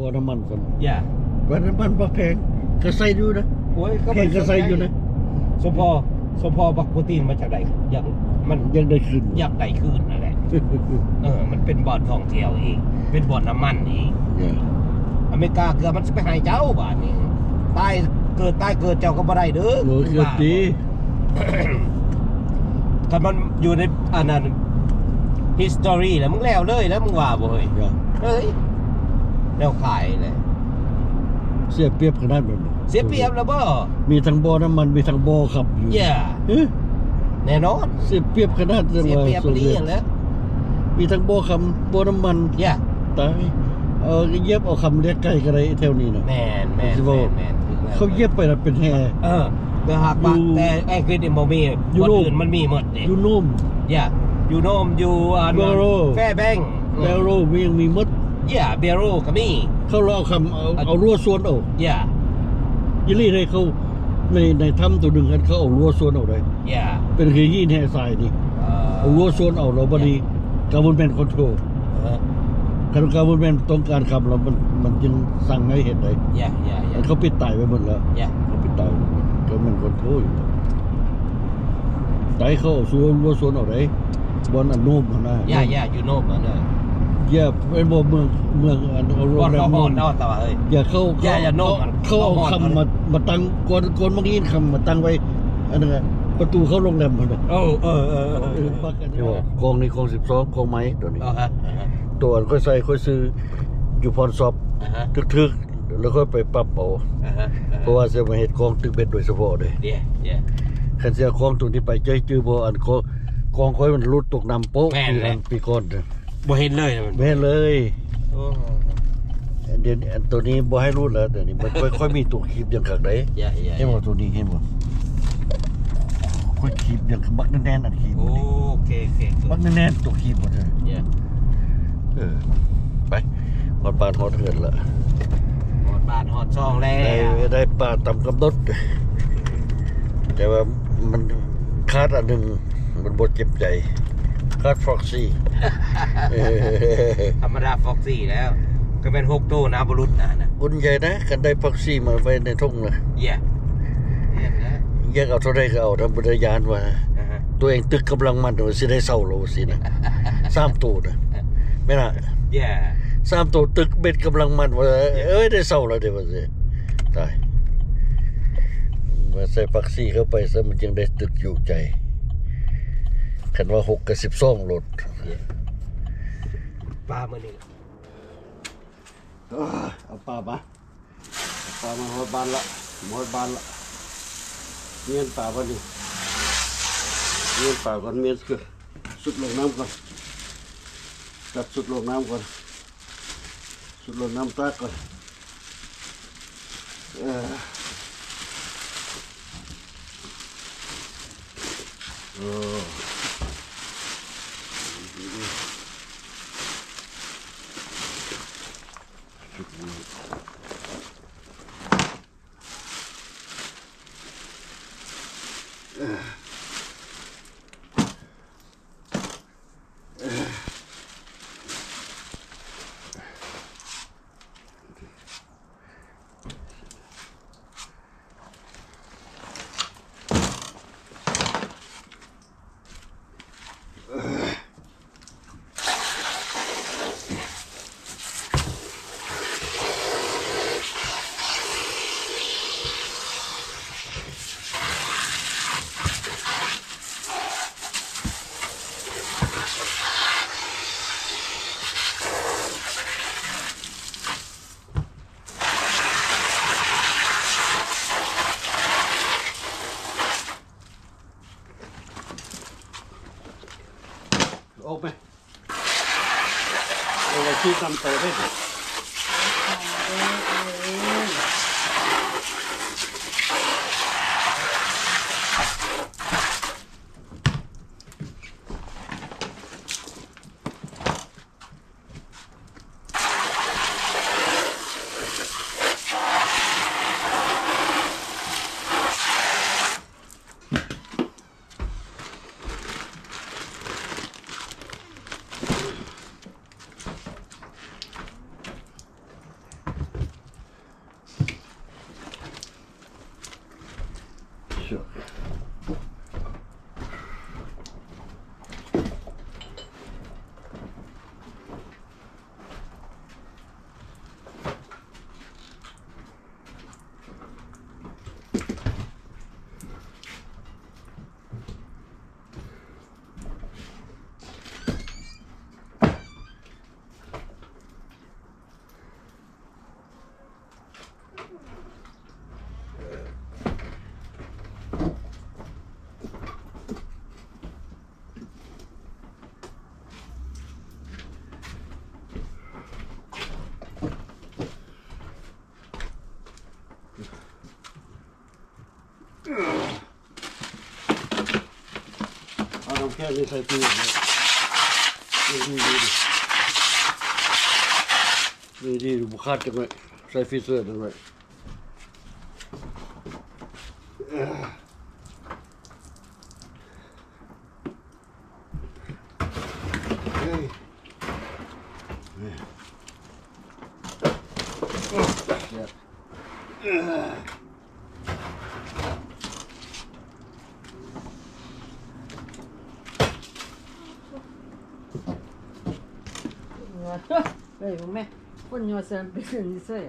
ບໍ່ນ້ຳມັນຊັ້ນ ຢ່າ ບໍ່ນ້ຳມັນບໍ່ແພງ ກະໃສ່ຢູ່ນະ ໂອ້ຍ ກະແພງກະໃສ່ຢູ່ນະ ສົມພໍ ສົມພໍບັກໂປຣຕີນມາຈາກໃດ ຢາກ ມັນຢາກໄດ້ຄືນ ຢາກໄດ້ຄືນນັ້ນແຫຼະ ເອີ ມັນເປັນບ່ອນທ່ອງທ່ຽວອີກ ເປັນບ່ອນນ້ຳມັນອີກ ເອີ ອາເມລິກາເກືອມັນຊິໄປໃຫ້ເຈົ້າບາດນີ້ ຕາຍເກີດ ຕາຍເກີດເຈົ້າກໍບໍ່ໄດ້ເດີ ໂອ້ຍ ເກີດຕິ ຄັນມັນຢູ່ໃນອັນນັ້ນ history ແລ້ວ ມຶງແລ້ວເລີຍແລ້ວ ມຶງວ່າບໍ່ເຮີ້ຍ ເຮີ້ຍ ແນວຂາຍແຫຼະ ເສຍປຽບຂະໜາດແມ່ນບໍ່ ເສຍປຽບແລ້ວບໍ່ ມີທັງບໍ່ນ້ຳມັນ ມີທັງບໍ່ຄຳຢູ່ ເອີ ແນ່ນອນ ເສຍປຽບຂະໜາດ ເສຍປຽບອີ່ຫຼີຫັ້ນແຫຼະ ມີທັງບໍ່ຄຳ ບໍ່ນ້ຳມັນ ຕາຍ ເອີ ຢຽບເອົາຄຳລຽກໄກ່ກໍໄດ້ແຖວນີ້ນະ ແມ່ນໆ ເຂົາຢຽບໄປລະເປັນແຮ່ ເອີ ແຕ່ຫາກວ່າ ແຕ່ອັງກິດນີ້ບໍ່ມີ ຢູ່ໂຣມ ບ່ອນອື່ນມັນມີໝົດເດ້ ຢູ່ໂຣມ ຢາ ຢູ່ໂຣມ ຢູ່ອັນ ແບໂຣ ແຟແບງ ແບໂຣ ມີ ຍັງມີໝົດ ຢາ ແບໂຣກໍມີ ເຂົາລາວຄຳ ເອົາ ເອົາ ເອົາລົ້ວສວນເອົາ ຢາ ອີ່ຫຼີເດ້ ເຂົາ ໃນ ໃນຖ້ຳໂຕໜຶ່ງຫັ້ນ ເຂົາເອົາລົ້ວສວນເອົາໄດ້ ຢາ ເປັນຫີນແຮ່ຊາຍນີ້ ເອີ ເອົາລົ້ວສວນເອົາ ແລ້ວບັດນີ້ government control ເອີ ຄັນ government ຕ້ອງການຄຳແລ້ວ ມັນ ມັນຈຶ່ງສັ່ງໃຫ້ເຮັດໄດ້ ຢາ ຢາ ຢາ ເຂົາປິດຕາຍໄວ້ໝົດແລ້ວ ຢາ ເຂົາປິດຕາຍໄວ້ໝົດ government control ຢູ່ ໄດ້ ເຂົາເອົາລົ້ວສວນເອົາໄດ້ ບ່ອນອັນໂນມຫັ້ນນະ ຢາ ຢາ ຢູ່ໂນມຫັ້ນເດີ ຢາ ແມ່ນບໍ່ ເມືອງ ເມືອງອັນ ໂຮງແຮມໂນມ ຢາ ເຂົາ ຢາ ຢ່າໂນມ ເຂົາເອົາຄຳມາ ມາຕັ້ງ ກ່ອນ ກ່ອນມັກຫີນຄຳມາຕັ້ງໄວ້ ອັນນັ້ນ ປະຕູເຂົ້າໂຮງແຮມຫັ້ນນະ ເອີ ເອີ ເອີ ເອີ ເອີ ກອງນີ້ກອງສິບສອງ ກອງໃໝ່ໂຕນີ້ ໂຕອັນຂ້ອຍໃສ່ ຂ້ອຍຊື້ຢູ່ພອນຊັອບ ຖືກໆ ແລ້ວຄ່ອຍໄປປັບເອົາ ເພາະວ່າຊິມາເຮັດກອງຕຶກເບັດໂດຍສະເພາະເດ້ ຄັນຊິເອົາກອງໂຕນີ້ໄປ ເຈົ້າຈື່ບໍ່ ອັນກອງ ກອງຂ້ອຍມັນຫຼຸດຕົກນ້ຳໂປະ ປີນັ້ນປີກ່ອນ ບໍ່ເຫັນເລີຍ ບໍ່ເຫັນເລີຍ ໂອ້ ດຽວນີ້ ອັນໂຕນີ້ບໍ່ໃຫ້ຫຼຸດແລ້ວ ດຽວນີ້ມັນຄ່ອຍ ຄ່ອຍມີຕົວຄີບຢ່າງຄັກໄດ໋ ເຫັນບໍ່ ໂຕນີ້ ເຫັນບໍ່ ຄ່ອຍຄີບຢ່າງ ບັກແໜ້ນໆ ອັນຄີບ ໂອເຄ ໂອເຄ ບັກແໜ້ນໆ ຕົວຄີບໝົດເລີຍ ເອີ ໄປ ຮອດບ້ານຮອດເຮືອນລະ ຮອດບ້ານຮອດຊ່ອງແລ້ວ ໄດ້ ໄດ້ປາຕາມກຳນົດ ແຕ່ວ່າມັນຂາດອັນໜຶ່ງ ມັນບໍ່ເຈັບໃຈ ຂາດຟຣັອກຊີ ທຳມະດາຟຣັອກຊີແລ້ວ ກໍແມ່ນຫົກໂຕນະ ບໍ່ຫຼຸດນະ ອຸ່ນໃຫຍ່ນະ ຄັນໄດ້ຟຣັອກຊີມາໄວ້ໃນຖົງນະ ຢາກ ແມ່ນນະ ຢາກເອົາເທົ່າໃດກໍເອົາ ທຳມະດາຢ້ານວ່າ ອາຮະ ຕົວເອງຕຶກກຳລັງມັນວ່າຊິໄດ້ເຊົ່າແລ້ວຊີ້ນະ ສາມໂຕນະ ແມ່ນລະ ຢາ ສາມໂຕຕຶກເບັດກຳລັງມັນວ່າ ເອີຍ ໄດ້ເຊົ່າແລ້ວເດ້ວ່າຊີ້ ຕາຍ ມາໃສ່ຜັກຊີເຂົ້າໄປຊະ ມັນຈຶ່ງໄດ້ຕຶກຢູ່ໃຈ ຄັນວ່າຫົກກັບສິບສອງໂລດ ປາມື້ນີ້ ເອີ ເອົາປາມາ ເອົາປາມາຮອດບ້ານລະ ມາຮອດບ້ານລະ ມ້ຽນປາບາດນີ້ ມ້ຽນປາກ່ອນ ມ້ຽນສຸດລົງນ້ຳກ່ອນ ຕັດສຸດລົງນ້ຳກ່ອນ ສຸດລົງນ້ຳຕາກກ່ອນ ເອີ ເອີ. ອອກໄປ ເອົາໄວ້ທີ່ຕຳໂຕເດ້. ແຄ່ນີ້ໃສ່ຕູ້ເລີຍ ນີ້ ນີ້ ນີ້ ນີ້ ບໍ່ຂາດຈັກໜ້ອຍ ໃສ່ຟີເຊີຈັກໜ້ອຍ. ເອີຍ ແມ່ ຄົນຍົວະເຊິ່ງເປັນເຊິ່ງນີ້ເຊີຍ.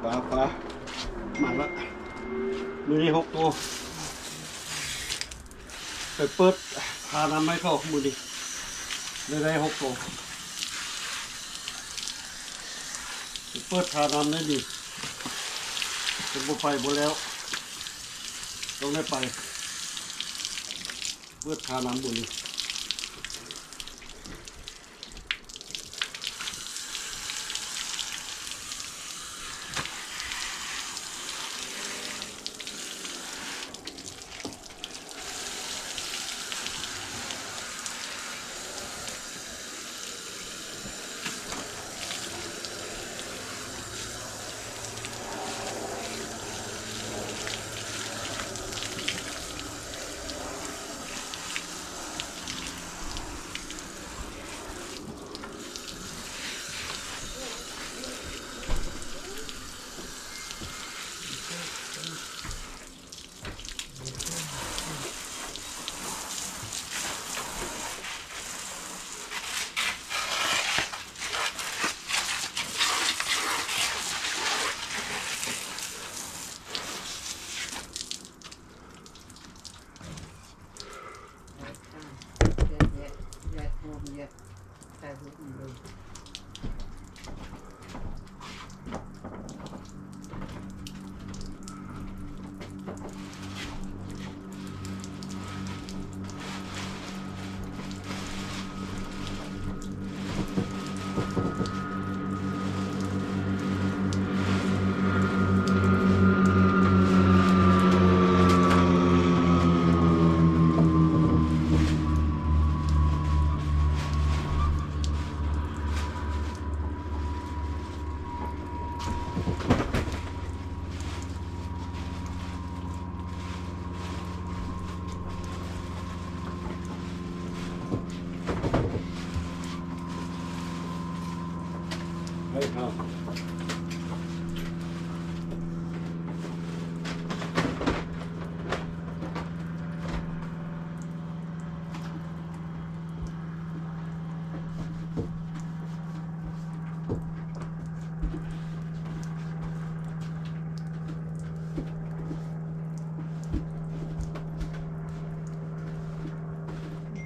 ປາ ປາ ມາລະ ມື້ນີ້ຫົກໂຕ ໄປເປີດທ່ານ້ຳໃຫ້ເຂົາມື້ນີ້ ໄດ້ ໄດ້ຫົກໂຕ ໄປເປີດທ່ານ້ຳໄດ້ນີ້ ຄັນບໍ່ໄປບໍ່ແລ້ວ ຕ້ອງໄດ້ໄປ. ເປີດທ່ານ້ຳບຸນ.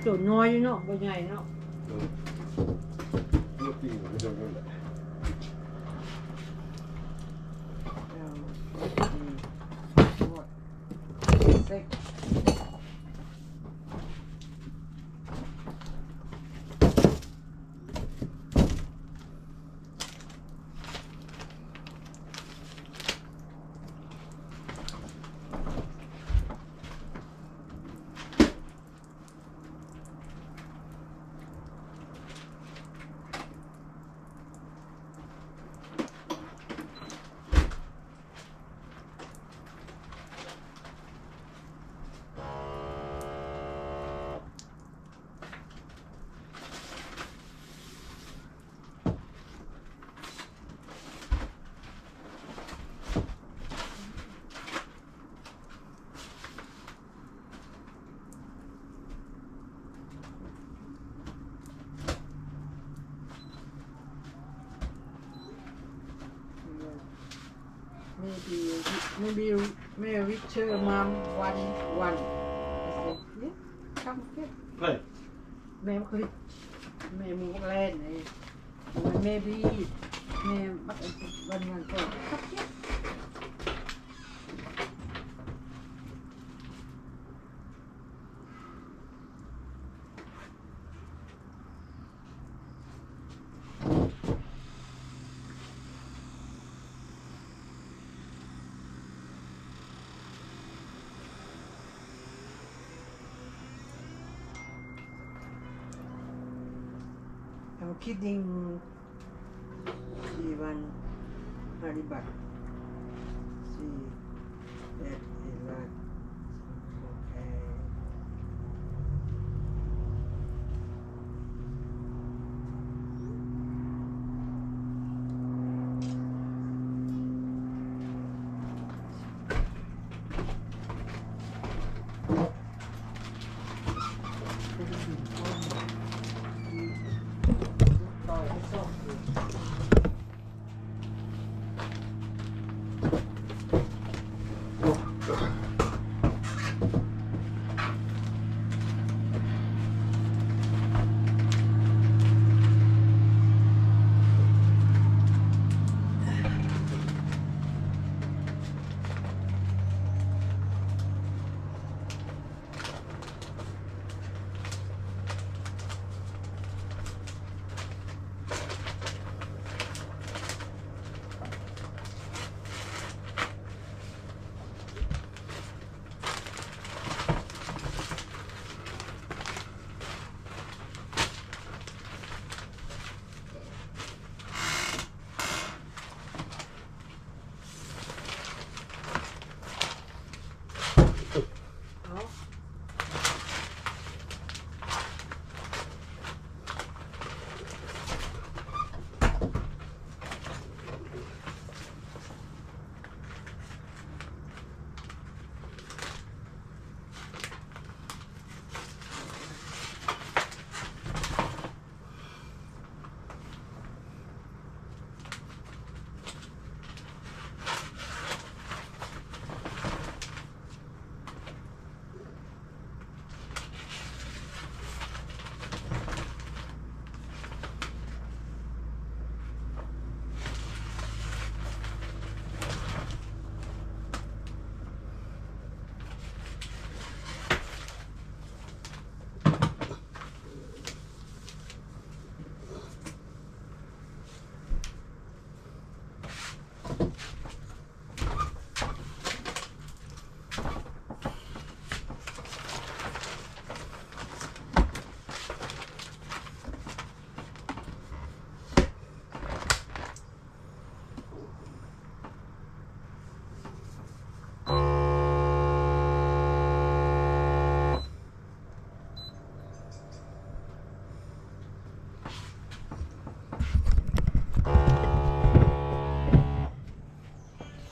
ໂຕນ້ອຍຢູ່ເນາະ ບໍ່ໃຫຍ່ເນາະ. ເອີ ເອີ ປີກມັນກໍໂດນນັ້ນແຫຼະ. ເອົາ ເຊັກ. ແມ່ບີ ແມ່ບີ ແມ່ວິເຊີມາມ ວັນ ວັນ ເອີ ຄຳເກັດ ເອີ ແມ່ບັກລິດ ແມ່ໝູບັກແລນ ເອີ ແມ່ບີ ແມ່ບັກ ວັນ ວັນ ຄຳເກັດ. ເອົາຄິດດິງ ຊີວັນ ປະຕິບັດ ຊີ ເອັດ ເອລາດ ໂອເຄ.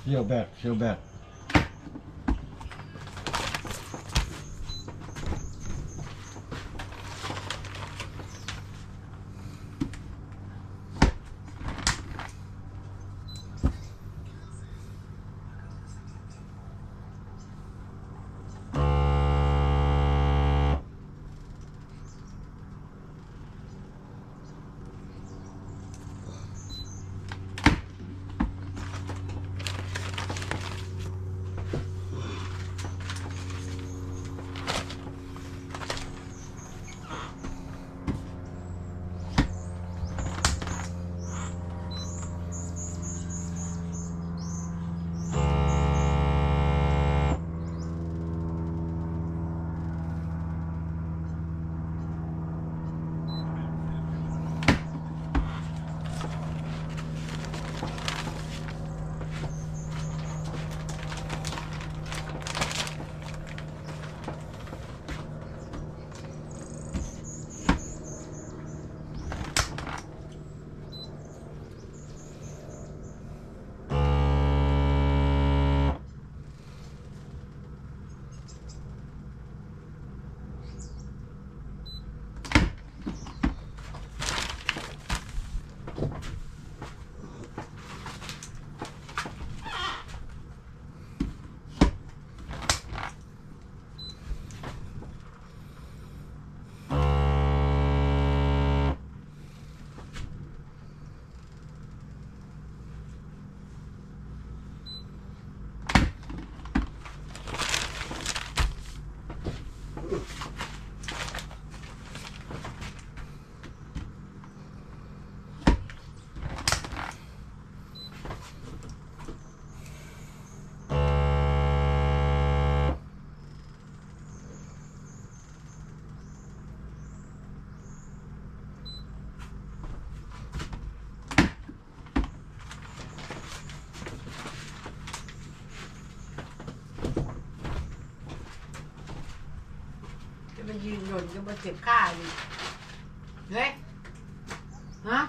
Feel bad, feel bad. ເ ມັນຢືນດົນກໍບໍ່ເຈັບຂາຢູ່ ເຮີ້ຍ ຮະ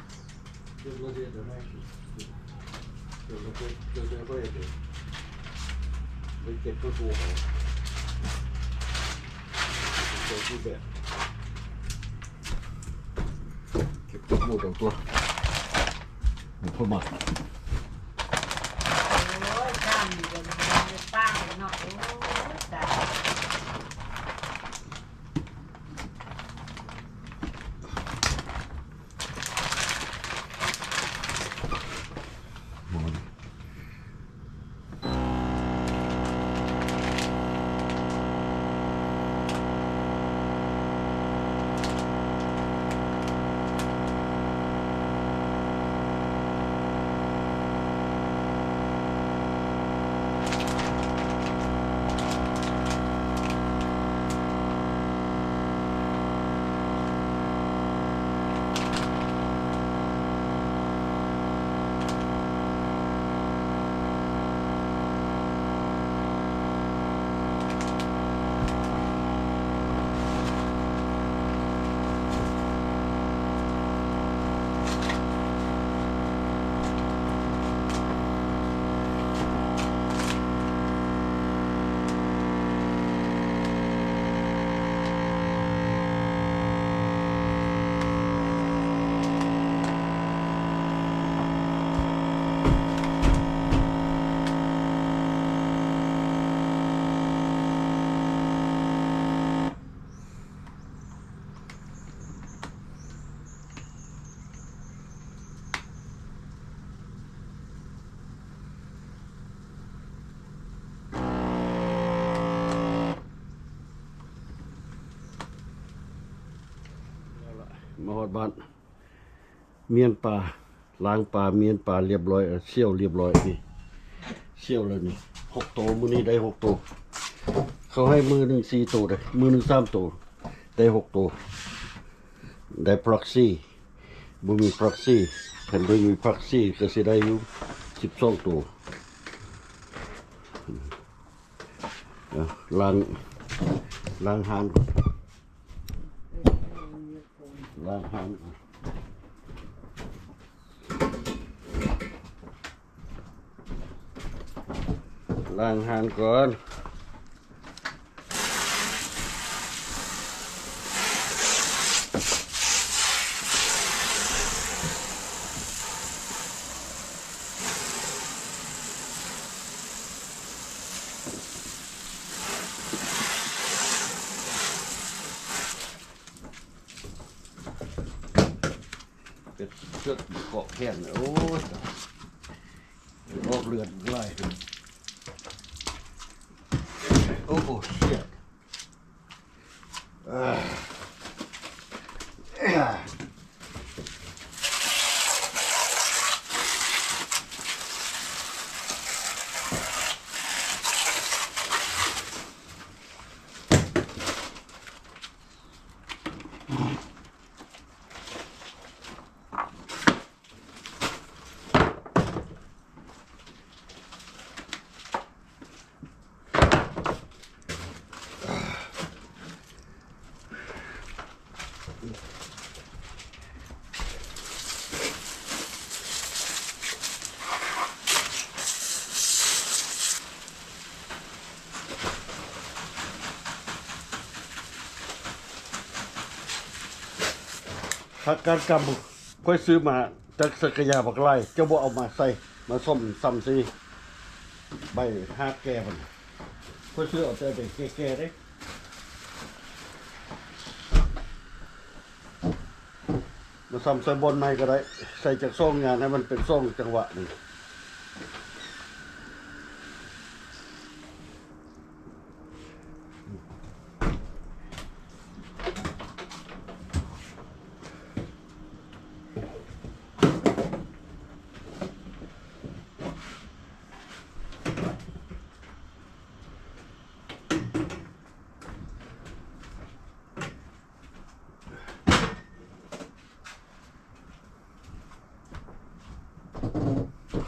ເຈັບບໍ່ເຈັບ ເຈັບບໍ່ເຈັບ ເຈັບບໍ່ເຈັບ ໄປເກັບຕົວ ເກັບຕົວ ເກັບຕົວ ບໍ່ຄ່ອຍມັກ. ໂອ້ຍ ຊ້ຳນີ້ກໍມີປາກເນາະ ໂອ້ຍ ຕາຍ. ມາຮອດບ້ານ ມ້ຽນປາ ລ້າງປາ ມ້ຽນປາລຽບຮ້ອຍ ເຊວລຽບຮ້ອຍນີ້ ເຊວແລ້ວນີ້ ຫົກໂຕ ມື້ນີ້ໄດ້ຫົກໂຕ. ເຂົາໃຫ້ມື້ໜຶ່ງສີ່ໂຕເດ້ ມື້ໜຶ່ງສາມໂຕ ໄດ້ຫົກໂຕ. ໄດ້ proxy ບໍ່ມີ proxy ຄັນບໍ່ມີ proxy ກໍຊິໄດ້ຢູ່ສິບສອງໂຕ. ເອົາ ລ້າງ ລ້າງຮ້ານກ່ອນ ລ້າງຮ້ານກ່ອນ ລ້າງຮ້ານກ່ອນ. ເປັດເຊືອກເກາະແຂນ ໂອ້ຍ ອອກເລືອດຫຼາຍ ໂອ້ shit. ຜັກກາດກຳ ຂ້ອຍຊື້ມາຈາກສັກກະຍາບັກຫຼາຍ ເຈົ້າບໍ່ເອົາມາໃສ່ ມາສົ້ມຊຳໃສ່ໃບຮາກແກ່ມັນ. ຂ້ອຍຊື້ເອົາແຕ່ໃບແກ່ໆເດ້. ມາຊຳໃສ່ບ່ອນໃໝ່ກໍໄດ້ ໃສ່ຈັກສອງຢ່າງໃຫ້ມັນເປັນສອງຈັງຫວະນີ້. ໂ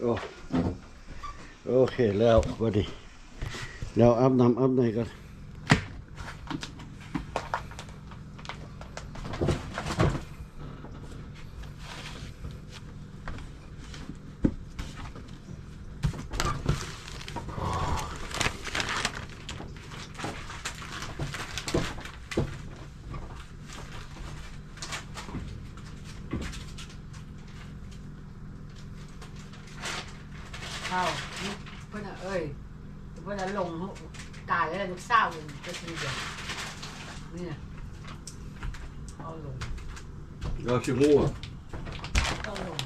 ໂອ້ ໂອເຄແລ້ວ ບັດນີ້ ແລ້ວອາບນ້ຳອາບໃນກ່ອນ. ເອົາ ເພິ່ນນະເອີຍ ເພິ່ນນະລົງ ຕາຍແລ້ວລູກສາວເພິ່ນ ຈັກປີດຽວ ນີ້ນະ ເອົາລົງ ລາວຊິຮູ້ ເອົາລົງ.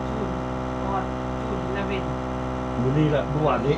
June, August, June, eleven. ມື້ນີ້ລະ ມື້ວານນີ້.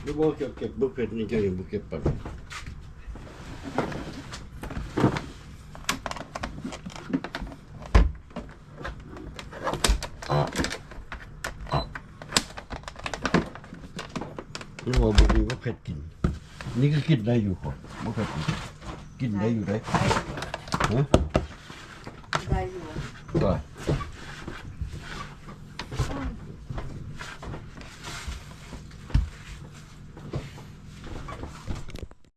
ຫຼືບໍ່ເກັບ ເກັບບໍ່ເກັບ ນີ້ເຈົ້າຍັງບໍ່ເກັບປານ ນີ້ວ່າບໍ່ມີບັກເຜັດກິນ. ນີ້ກໍກິນໄດ້ຢູ່ ບໍ່ເຜັດກິນ ກິນໄດ້ຢູ່ເດ້. ຮະ? ໄດ້ຢູ່. ກໍ